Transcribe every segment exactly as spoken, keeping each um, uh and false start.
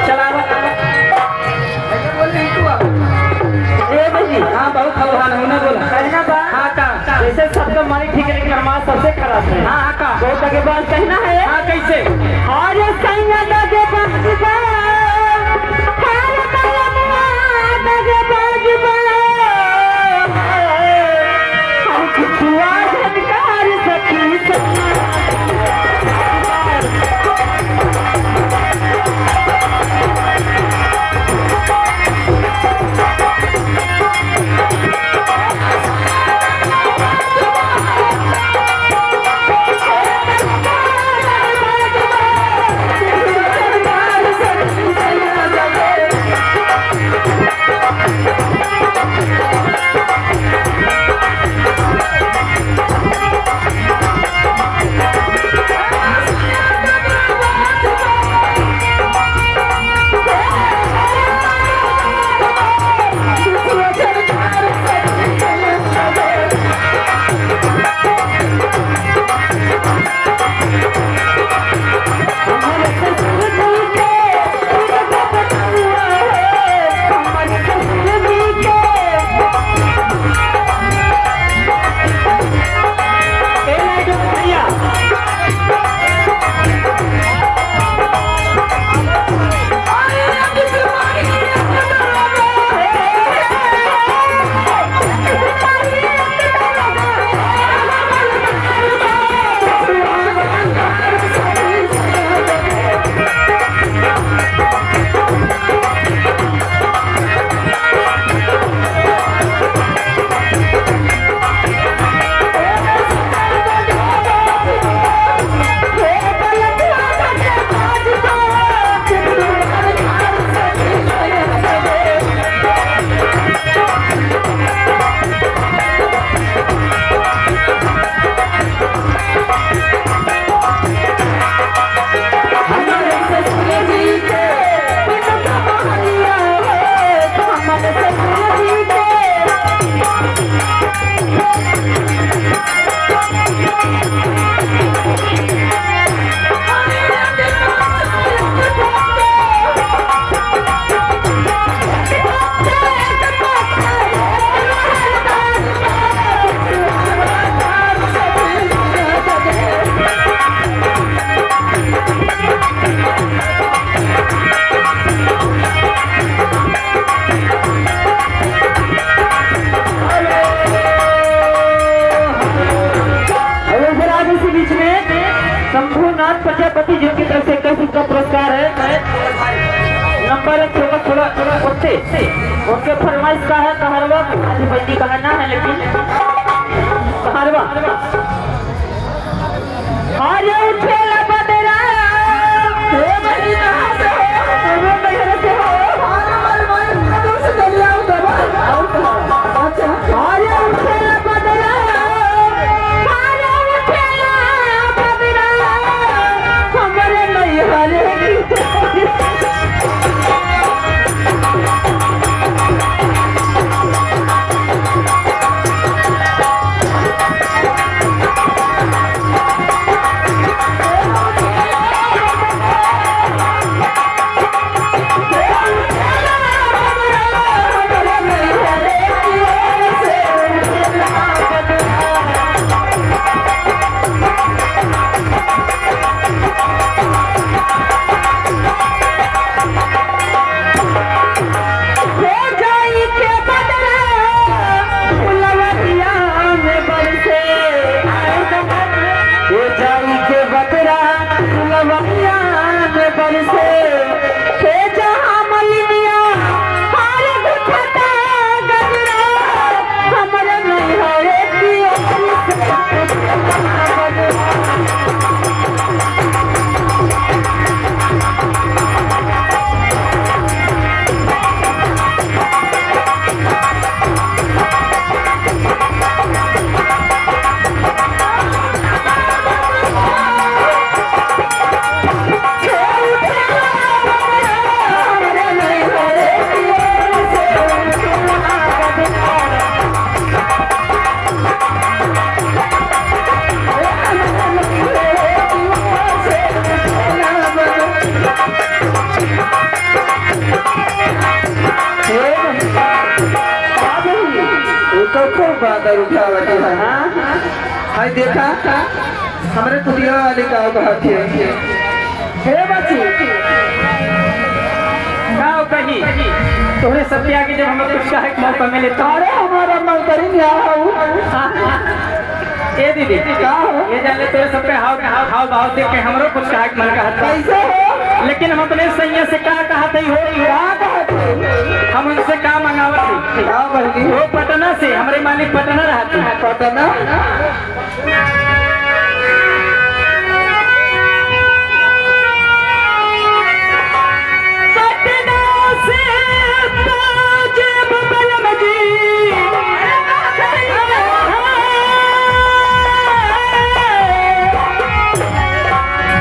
चला। ए भाई, हाँ, बहुत खलवान है, उन्हें बोला। कहना बा? हाँ, का? जैसे सबका मालिक ठीक है, लेकिन हमारा सबसे खराब है। हाँ, हाँ, का? बहुत आगे बात कहना है। हाँ, कैसे? अरे सैया दगे बाज बा, अरे बलमुआ दगे बाज बा, अरे कुछुआ झनकार सखी सैया। और इधर आगे से बीच में शंभुनाथ प्रजापति जी की तरफ से इक्कीस का पुरस्कार है। नंबर एक, थोड़ा, थोड़ा, थोड़ा, ओते। उनके फरमाइश का है कहरवा, आज बंदी कहना है, लेकिन कहरवा। अरे उठेला बदरा, हे भाई, कहाँ से हो? अरे नैहर से हो। अरे भाई, भाई, कदम से चले आओ, दबा। और कहाँ? अच्छा। अरे उठेला बदरा, अरे उठेला बदरा, हमरे नैहर की। हो जाई के बदरा फुलवरिया में बरसे। हो जाई के बदरा फुलवरिया में बरसे। हे जहाँ मलिनिया हार गुथता गजरा, हमरे नैहरे की ओर से। रुखावत है। हाँ? हाय देखा, हमरे कुटिया वाली का कहत है। हे बच्ची, का कही? तोहरे सबके आगे जब हमें कुछ कहे के मौका मिले तो। अरे हमारा नौकरी में आओ। ए दीदी, का हो? ये जान ले, तोरे सब पे हाव, हाव, हाव भाव देख के हमरो कुछ कहे के मन कहत बा। कैसे हो? लेकिन हम अपने सैया से का कहत हई हो? का कहत हई? हम उनसे का मंगावत हई? का बहिनी? वो पटना से, हमरे मालिक पटना रहत हई। पटना? पटना से पाँच बलम जी।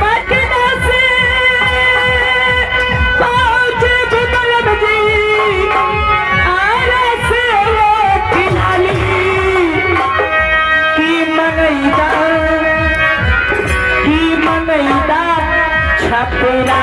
पटना से पाँच बलम जी। आरा से वो खिलाली की मंगैदा, की मंगैदा छपरा।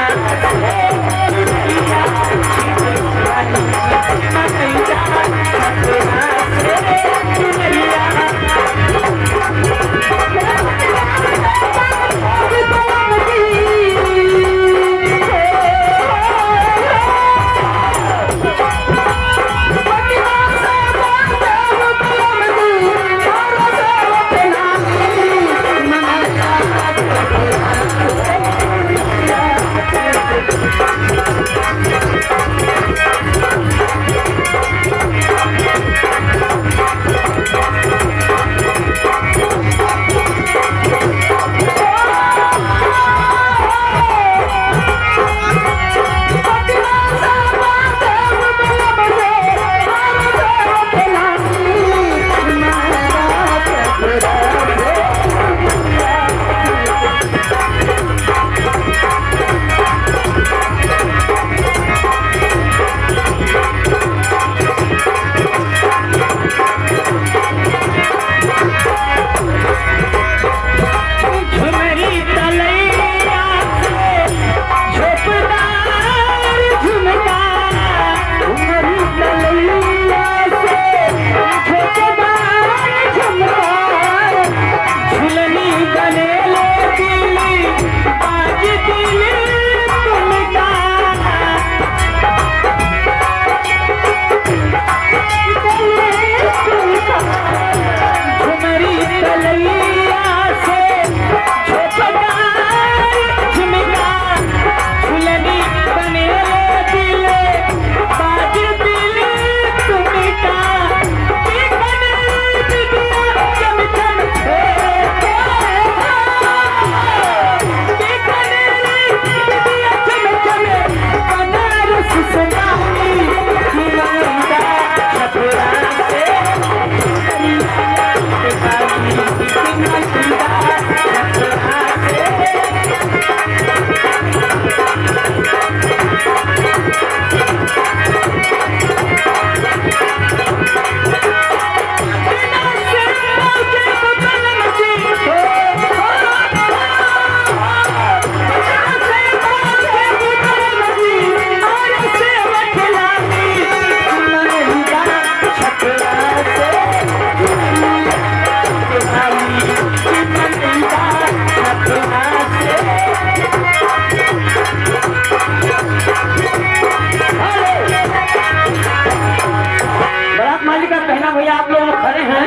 बारात मालिक का कहना, भैया, आप लोग खड़े हैं,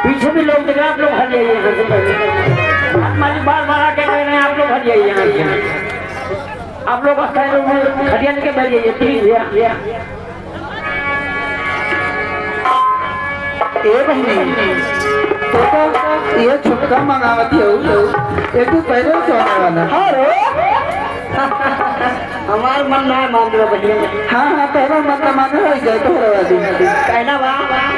पीछे भी लोग दिख रहे हैं, आप लोग हट जाइए यहाँ से पहले। बारात मालिक बार बार आके कह रहे हैं, आप लोग हट जाइए यहाँ से। आप लोग खड़े लोग खटिया लेके बैठ जाइए, प्लीज भैया। ए बहिनी, तो, तो ये झुमका मंगावत हो, ये तू पहले से होने वाला। हाँ रे। हमार मन ना मान रहा बहिनी। हाँ, हाँ, तोहरा मन ना माने हो जाए, तोहरा वाली। कहना बा।